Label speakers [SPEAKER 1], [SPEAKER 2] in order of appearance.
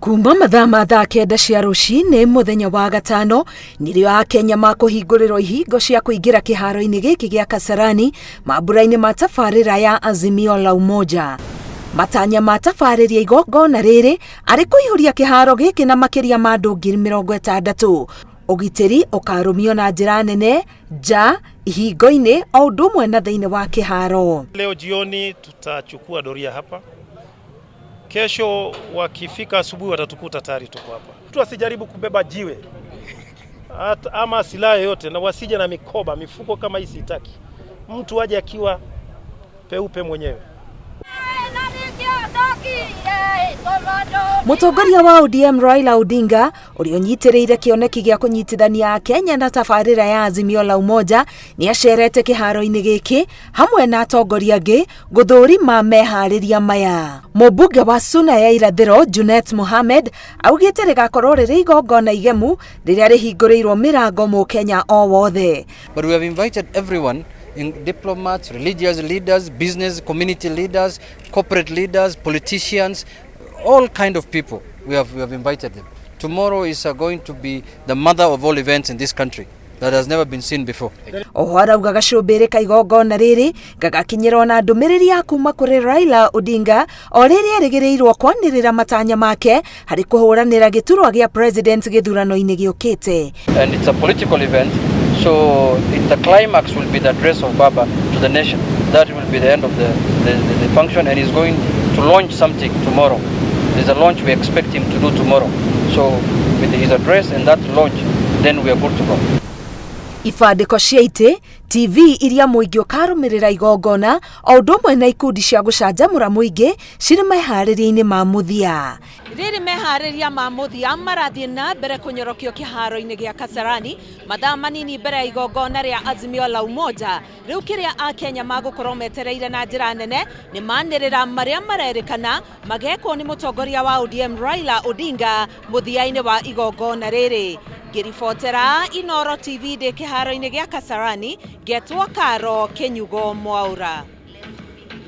[SPEAKER 1] Kuma mathaa ma thaa 9 cia rũcinĩ mũthenya wa gatano nĩrĩo Akenya makũhingũrĩrwo ihingo cia kũingĩra kĩharo-inĩ gĩkĩ gĩa Kasarani mambura-inĩ ma tabarĩra ya Azimio la Umoja. Matanya ma tabarĩria igongona rĩrĩ arĩ kũihũria kĩharo gĩkĩ na makĩria ma andũ 60,000. Ũgitĩri ũkarũmio na njĩra nene nja, ihingo-inĩ o ũndũ ũmwe na thĩinĩ wa kĩharo.
[SPEAKER 2] Leo jioni tutachukua doria hapa. Kesho wakifika asubuhi watatukuta tayari tuko hapa. Mtu asijaribu kubeba jiwe At, ama silaha yoyote, na wasije na mikoba, mifuko kama hii sitaki. Mtu aje akiwa peupe mwenyewe.
[SPEAKER 1] Mũtongoria wa ODM Raila Odinga ũrĩa ũnyitĩrĩire kĩoneki gĩa kũnyitithania Kenya na tabarĩra ya Azimio la Umoja nĩ acerete kĩharo-inĩ gĩkĩ hamwe na atongoria angĩ gũthũrima meharĩria maya. Mũmbunge wa Suna ya Irathĩro Junet Mohamed augĩte rĩgakorwo rĩrĩ igongona igemu rĩrĩa rĩhingũrĩirwo mĩrango mũkenya o wothe.
[SPEAKER 3] But we have invited everyone, in diplomats, religious leaders, business community leaders, corporate leaders, politicians, all kind of people. We have invited them. Tomorrow is going to be the mother of all events in this country that has never been seen before.
[SPEAKER 1] Oho arauga gacũmbĩrĩ ka igongona rĩrĩ gagakinyĩrwo na ndũmĩrĩri ya kuma kũrĩ Raila Odinga o rĩrĩa erĩgĩrĩirwo kwanĩrĩra matanya make harĩ kũhũranĩra gĩturwa gĩa president gĩthurano-inĩ gĩũkĩte.
[SPEAKER 3] And it's a political event, so the climax will be the address of Baba to the nation. That will be the end of the function, and he's going to launch something tomorrow. There's a launch we expect him to do tomorrow. So with his address and that launch, then we are good to go.
[SPEAKER 1] Ibandĩko cia itĩ, TV iria mũingĩ ũkarũmĩrĩra igongona o ũndũ ũmwe na ikundi cia gũcanjamũra mũingĩ cirĩ meharĩria-inĩ ma mũthia. Rĩrĩ meharĩria ma mũthia marathiĩ na mbere kũnyorokio kĩharo-inĩ gĩa Kasarani mathaa manini mbere ya igongona rĩa Azimio la Umoja. Rĩu kĩrĩa Akenya magũkorwo metereire na njĩra nene nĩ manĩrĩra marĩa marerĩkana magekwo nĩ mũtongoria wa ODM Raila Odinga mũthia-inĩ wa igongona rĩrĩ. Ngĩribotera Inoro TV ndĩ kĩharo-inĩ gĩa Kasarani, ngetwo Karo Kĩnyugo Mwaura.